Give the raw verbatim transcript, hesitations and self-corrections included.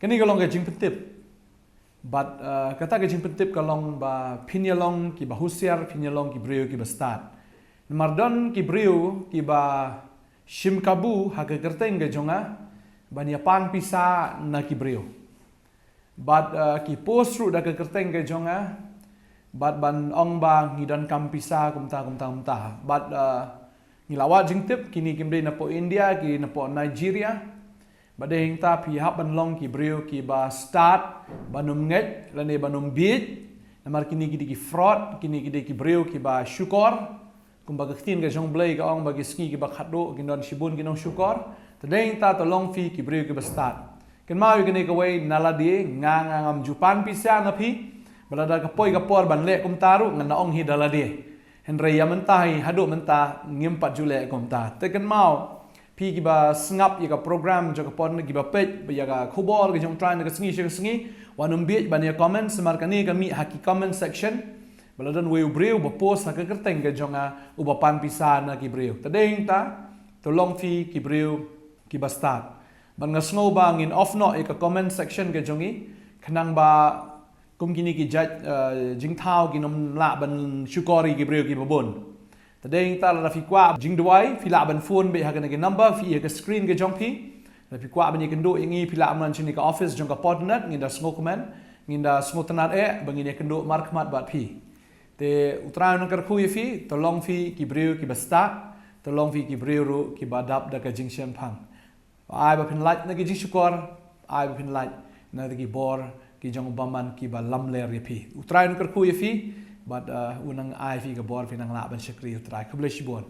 Kane ka long ka jingpyntip. Bad uh, kata ka jingpyntip ka long ba phin ïa long kiba husiar, phin ïa long ki briew kiba stad. Namar don ki briew kiba shim kabu ha ka kyrteng ka jong nga ban ïa pan pisa na ki briew. Bad uh, ki post ruh da ka kyrteng ka jong nga bad ban ong ba ngi donkam pisa kumta kumta kumta. Bad uh, ngi la wad jingtip, kine kim dei napoh India, ki napoh Nigeria. Bad dei hangta phi hap ban long ki briew kiba stad, ban ym ngeit lane ban ym bieit. Namar kine ki dei ki fraud, kine ki dei ki briew kiba shukor. Kumba ka ktien ka jong Blei ka ong ba ki sngi kiba khatduh kin don shibun ki nongshukor. Te dei hangta to long phi ki briew kiba stad. Kynmaw ïa kane kawei, na lade nga, nga ngam ju pan pisa na phi. Ba lada ka poi ka por ban leh kumta ruh ngan da ong hi da lade. Hynrei ïa mynta hi, haduh mynta ngim pat ju leh kumta. Te kynmaw, phi kiba sngap ïa ka program jong ka Podnet, kiba peit ïa ka khubor ka jong U Trai na ka sngi sha ka sngi, wat nym bieit ban ïa comment, namar kane ka mih ha ki comment section. Ba la don uwei u briew ba post ha ka kyrteng ka jong nga uba pan pisa na ki briew. Te dei hangta to long phi ki briew kiba stad. Bad nga sngew ba ngin off noh ïa ka comment section ka jong ngi, khnang ba kum kine ki jait uh, jingthaw kin ym lah ban shukor ïa ki briew kiba bun. Te dei hangta lada phi kwah jingduwai, phi lah ban phone beit ha kane ka number phi ha ka screen ka jong phi. Lada phi kwah ban ïakynduh ïa ngi, phi lah ban wan sha kane ka office jong ka Podnet, ngin da sngewkmen, ngin da sngewtynnad eh ba ngin ïakynduh markhmat bad phi. Te U Trai un nang kyrkhu ïa phi, to long phi ki briew kiba stad, to long phi ki briew ruh kiba dap da ka jingshemphang. Ai ba phin lait na ki jingshukor, ai ba phin lait na ki bor ki jong U Bamon kiba lamler ïa phi. U Trai un kyrkhu ïa phi, bad uh, un nang ai phi ka bor phin nang lah ban shakri ïa U Trai. Khublei shibun.